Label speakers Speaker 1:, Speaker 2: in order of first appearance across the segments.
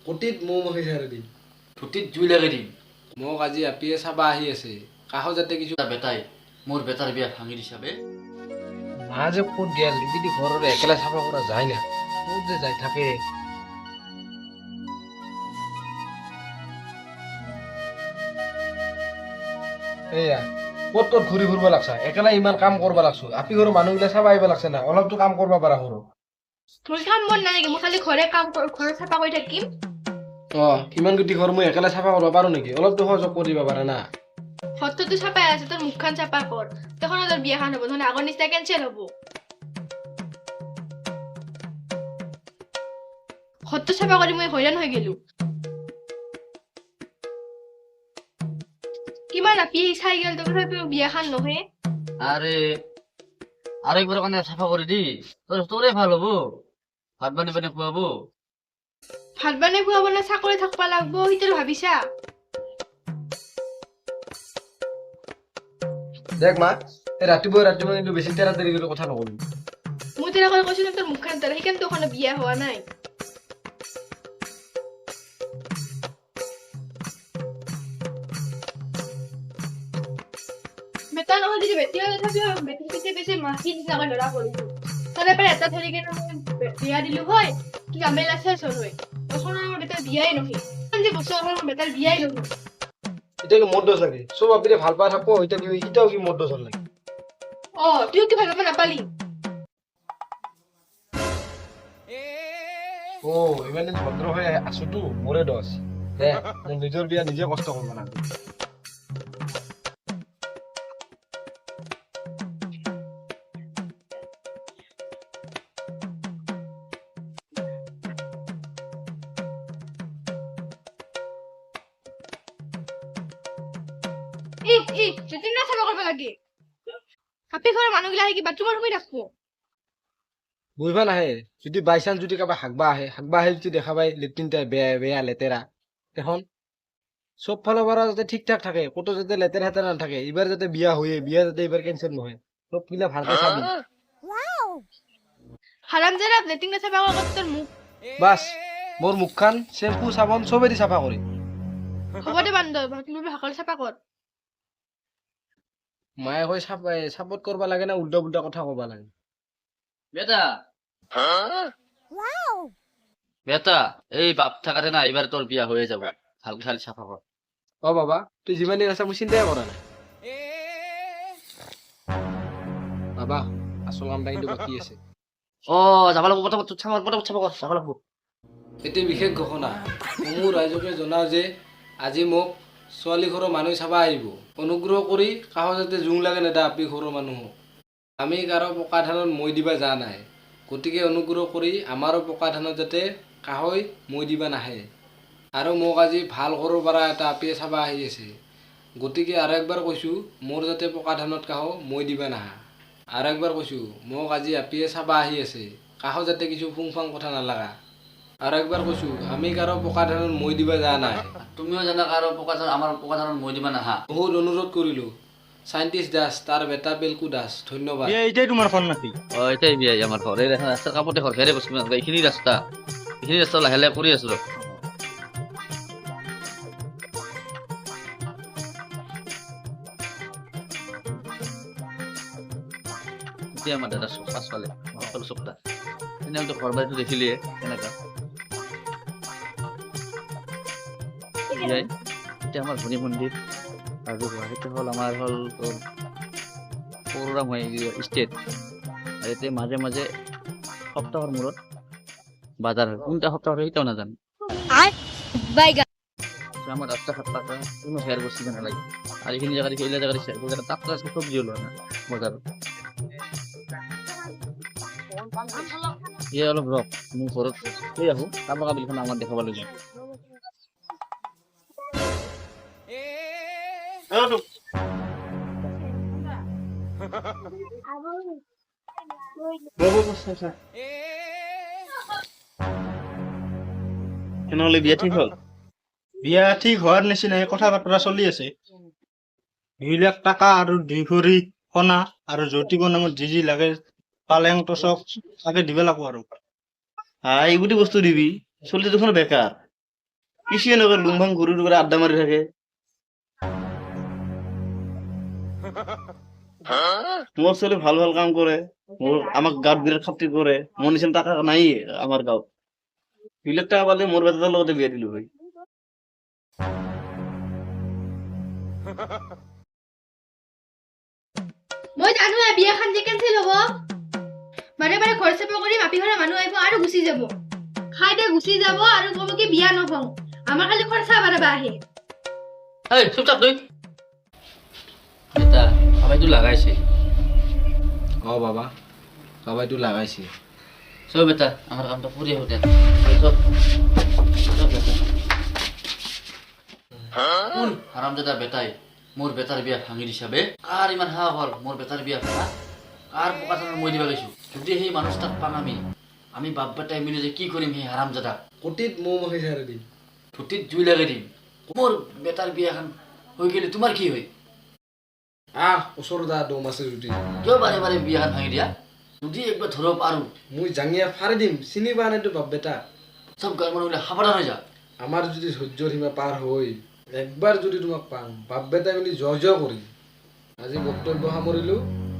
Speaker 1: কটিত মৌ মাখি চাৰে দিম।
Speaker 2: ধুতিত জুই লগাই দিম।
Speaker 1: মোক আজি আপিয়ে চাবা আহি আছে, কাষত যাতে কিছু
Speaker 2: বেটাই মোৰ বেটাৰ বিয়া ভাঙি দিছা বে।
Speaker 1: মা যে ক'ত গেল, এইকেইদি ঘৰৰ একেলা চাফা কৰা যায় না, ক'ত যে যাই থাকে। এয়া ক'ত ক'ত ঘূৰি ফুৰিব লাগছা, একেলা ইমান কাম কৰিব লাগছো। আপি ঘৰৰ মানুহগিলা চাবা আহিব লাগছে না, অলপতো কাম কৰিব পাৰা সৰু।
Speaker 3: মোৰ কাম বন নাই নেকি? মই খালি ঘৰে কাম ঘৰ চাফা কৰি থাকিম।
Speaker 1: অ, ইমান গুটি ঘৰ মই একেলা চাফা কৰিব পাৰো নেকি? অলপতো সহযোগ কৰিব পাৰা না।
Speaker 3: ঘৰটোতো চাফাই আছে, তোৰ মুখখন চাফা কৰ, তখন তোৰ বিয়াখন হ'ব, নহ'লে আগৰ নিচিনা কেঞ্চেল হ'ব। ঘৰটো চাফা কৰি মই হয়ৰাণ হৈ গেলো। কিমান আপি চাই গেল, তথাপিও বিয়াখন নহয়।
Speaker 2: আৰে আৰু একবাৰ কাৰণে চাফা কৰি দি, তোৰে ভাল হ'ব, ভাত বানী বানী খুৱাব।
Speaker 3: ভাত বানাই খুৱাব না চাকৰি থাকবা লাগব, সেইটো ভাবিছা?
Speaker 1: দেখ মা, এই ৰাতিপুৱা ৰাতিপুৱা কিন্তু বেছি তেৰা তেৰি কৰি কথা নকবি।
Speaker 3: মই তেনেকৈ কৈছো না, তোৰ মুখখন তেৰা, সেইকাৰণে তোৰ বিয়া হোৱা নাই। বেটা নহয় যদি বেটি হয়, তথাপিও বেটি পিছে পিছে মাখি নিচিনাকৈ ল'ৰা কৰিছো। তাৰে পৰা এটা ধৰি কিনে মই বিয়া দিলো হয়, কি জামেলা চেচ হ'ল হয়। বছৰ মোৰ বেটাৰ বিয়াই নহয়, ইমান যে বছৰ হ'ল মোৰ বেটাৰ বিয়াই নহয়।
Speaker 1: এতিয়া কি মোৰ দোষ লাগে? চব আপিৰে ভাল পাই থাকো, এতিয়া কি এতিয়াও কি মোৰ দোষ হ'ল লাগে?
Speaker 3: অ, তুইও কি ভাল পাব নাপালি?
Speaker 1: অ, ইমান দিন ভদ্ৰ হৈ আছোতো, মোৰে দোষ। দে, মোৰ নিজৰ বিয়া নিজে কষ্ট কৰিব নালাগে।
Speaker 3: ই ই লেট্ৰিন না চাফা কৰিব লাগে। আপি ঘৰৰ মানুহগিলা আহি কি বাথৰুমত সোমাই থাকবো?
Speaker 1: বহিবা নাহে, যদি বাই চান্স যদি কাৰোবাৰ হাগবা আহে, হাগবা আহে যদি দেখা পায় লেট্ৰিনটা বেয়া বেয়া লেতেৰা, এখন চব ফালৰ পৰা যাতে ঠিক ঠাক থাকে, ক'তো যাতে লেতেৰা সেতেৰা নাথাকে। এইবাৰ যাতে বিয়া হয়ে, বিয়া যাতে এইবাৰ কেঞ্চেল নহয়, চবগিলা ভালকে চাবি।
Speaker 3: হাৰামজাদা, লেট্ৰিন না চাফা কৰাৰ তোৰ মুখ।
Speaker 1: বাছ, মোৰ মুখখন শ্বেম্পু চাবোন চবেদি চাফা কৰি।
Speaker 3: হ'ব দে বান্দৰ, বাথৰুমটো ভালকৈ চাফা কৰ।
Speaker 1: মায়ে কয় চাপৰ্ট কৰিব লাগে না উল্টা পুল্টা কথা ক'ব লাগে।
Speaker 2: বেটা বেটা, এই বাপ থাকাতে না এইবাৰ তোৰ বিয়া হৈয়ে যাব, ভালকে খালি চাফা কৰ।
Speaker 1: অ বাবা, তুই যিমান দিন আছা মই চিন্তাই কৰা নাই। বাবা, আচল কামটা কিন্তু বাকী আছে।
Speaker 2: অ, যাব লাগব, পটাপট চাফা কৰ, পটাপট চাফা কৰ, যাব লাগব।
Speaker 1: এটি বিশেষ ঘোষণা, সমূহ ৰাইজকে জনাওঁ যে আজি মোক ছোৱালী ঘৰৰ মানুহ চাবা আহিব। অনুগ্ৰহ কৰি কাষত যাতে জোং লাগে নেদা আপি ঘৰৰ মানুহক। আমি কাৰো পকা ধানত মৈ দিবা যোৱা নাই, গতিকে অনুগ্ৰহ কৰি আমাৰো পকা ধানত যাতে কাহৈ মৈ দিবা নাহে। আৰু মোক আজি ভাল ঘৰৰ পৰা এটা আপিয়ে চাবা আহি আছে, গতিকে আৰু একবাৰ কৈছোঁ, মোৰ যাতে পকা ধানত কাহো মৈ দিবা নাহা। আৰু একবাৰ কৈছোঁ, মোক আজি আপিয়ে চাবা আহি আছে, কাহো যাতে কিছু ফুং ফাং কথা নালাগা। আৰু একবাৰ কৈছোঁ, আমি কাৰো পকা ধানত মৈ দিবা যোৱা নাই।
Speaker 2: তুমিও জানা কাৰো পকা ধান, আমাৰ পকা ধানত মৈ দিবা নাহা।
Speaker 1: বহুত অনুৰোধ কৰিলোঁ। চাইণ্টিষ্ট দাস, তাৰ বেটা বেলকু দাস, ধন্যবাদ।
Speaker 4: বিয়া এইটাই তোমাৰ ঘৰ নাকি?
Speaker 2: অ, এটাই বিয়া আমাৰ ঘৰ। এই দেখোন ৰাস্তাৰ কাষতে ঘৰ, ফেৰে বস্তু নালাগে। এইখিনি ৰাস্তা, এইখিনি ৰাস্তা লাহে লাহে কৰি আছো ৰ। এতিয়া আমাৰ দাদা চক পাছফালে, পাছফালে চকটা। এনেওতো ঘৰ বাৰীটো দেখিলিয়ে কেনেকা। এয়াই এতিয়া আমাৰ ভনী মন্দিৰ আৰু সেইটো হ'ল আমাৰ হ'ল তোৰ পৰশুৰাম হয় ষ্টেট। আৰু এতিয়া মাজে মাজে সপ্তাহৰ মূৰত বাজাৰ হয়, কোনটা সপ্তাহৰ হয় সেইটাও নাজানো। আমাৰ ৰাস্তা ঘাট পাকা, কোনো হেয়াৰ বস্তু নালাগে। আৰু এইখিনি জেগা দেখি, এইবিলাক জেগা দেখি, এইবিলাক জেগা তাত আছে চব্জি ওলোৱা নাই বজাৰত। এই অলপ ৰখ, মোৰ ঘৰত লৈ আহোঁ, তাৰপৰা বিলখন আমাক দেখাব লাগিব।
Speaker 4: তেনেহ'লে বিয়া ঠিক হ'ল? বিয়া ঠিক হোৱাৰ নিচিনাই কথা বতৰা চলি আছে। 2 লাখ টকা আৰু 2 ভৰি সোণা আৰু যৌতুকৰ নামত যি যি লাগে পালেং টচক তাকে দিব লাগিব আৰু।
Speaker 5: হা, এইগুটি বস্তু দিবি, চলিটো দেখোন বেকাৰ। কিছু এনেকৈ লুং ভাং ঘূৰি ঘূৰি আড্ডা মাৰি থাকে। মোৰ ছোৱালী ভাল ভাল কাম কৰে, মোৰ আমাক গাঁৱত বিৰাট খাতিৰ কৰে। মোৰ নিচিনা টকা নাই আমাৰ গাঁৱত। 2 লাখ টকা পালে মোৰ বেটাৰ লগতে বিয়া দিলো হয়।
Speaker 3: মই জানো বিয়াখন যে কেনচেল হ'ব। বাৰে বাৰে ঘৰ চাফা কৰি মাপি ঘৰৰ মানুহ আহিব আৰু গুচি যাব, খাই দে গুচি যাব আৰু ক'ব কি বিয়া নহওঁ, আমাৰ খালি খৰচা বাঢ়াবা আহে।
Speaker 2: এই চুপ থাক তুই। বেটা, কাবাইটো লাগাইছে।
Speaker 1: অঁ বাবা, কাবাইটো লাগাইছে।
Speaker 2: চব বেটা, আমাৰ কামটো কৰি আহো দে। চব চব বেটা। কোন হাৰামজাদা বেটাই মোৰ বেটাৰ বিয়া ভাঙি দিছা বে? কাৰ ইমান সাহস হ'ল মোৰ বেটাৰ বিয়া ভাঙা? কাৰ বোকা চানত মই দিবা গৈছো? যদি সেই মানুহ তাক পাম, আমি বাপ বেটাই মিলি যে কি কৰিম সেই হাৰামজাদাক।
Speaker 1: কটিত মৌ মাখি সাৰি দিম।
Speaker 2: ধুতিত জুই লগাই দিম। মোৰ বেটাৰ বিয়াখন হৈ গ'লে তোমাৰ কি হয়?
Speaker 1: আহ, ওচৰত আহ, দম আছে যদি।
Speaker 2: কিয় বাৰে বাৰে বিয়াখন ভাঙি দিয়া? যদি একবাৰ ধৰিব পাৰো,
Speaker 1: মই জাঙিয়া ফাৰি দিম। চিনি পোৱা নাইতো বাপ বেটা।
Speaker 2: চব গাঁৱৰ মানুহ বোলে সাৱধান হৈ যা।
Speaker 1: আমাৰ যদি ধৈৰ্যৰ সীমা পাৰ হৈ একবাৰ যদি তোমাক পাম, বাপ বেটাই মিলি জয় জয় কৰিম। আজি বক্তব্য সামৰিলো।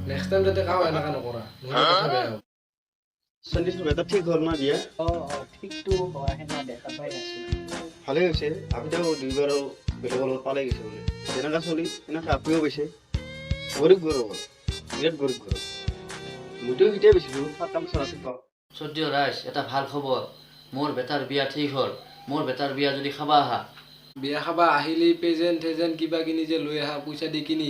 Speaker 1: নেক্সট টাইম যাতে কাৰো এনেকা নকৰা, নহ'লে কথা বেয়া হ'ব।
Speaker 5: 40 বেটা ঠিক হ'ল না বিয়া?
Speaker 6: অঁ, ঠিকটো হোৱাহে নাই, দেখা পাই আছো।
Speaker 5: ভালেই হৈছে। আপিতাও দুইবাৰ বেলেগৰ লগত পালাই গৈছে বোলে। যেনেকা চলি তেনেকা আপিও পাইছে। গৰীব ঘৰৰ, বিৰাট গৰীব ঘৰৰ। মইতো কেতিয়া পাইছিলোঁ, 7টা বছৰ আছিল।
Speaker 2: সদ্য ৰাইজ, এটা ভাল খবৰ, মোৰ বেটাৰ বিয়া ঠিক হ'ল। মোৰ বেটাৰ বিয়া যদি খাবা আহা।
Speaker 1: বিয়া খাবা আহিলি প্ৰেজেণ্ট থেজেণ্ট কিবা কিনি যে লৈ আহা পইচা দি কিনি,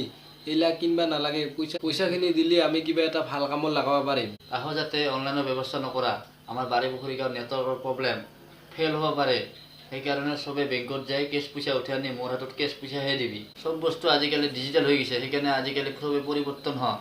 Speaker 1: এইবিলাক কিনিবা নালাগে। পইচাখিনি দিলে আমি কিবা এটা ভাল কামত লগাব পাৰিম।
Speaker 2: আহো যাতে অনলাইনৰ ব্যৱস্থা নকৰা, আমাৰ বাৰী পুখুৰী গাঁৱত নেটৱৰ্কৰ প্ৰব্লেম, ফেইল হ'ব পাৰে। সেইকাৰণে চবে বেংকত যায় কেছ পইচা উঠাই আনি মোৰ হাতত কেছ পইচাহে দিবি। চব বস্তু আজিকালি ডিজিটেল হৈ গৈছে, সেইকাৰণে আজিকালি চবে পৰিৱৰ্তন হয়।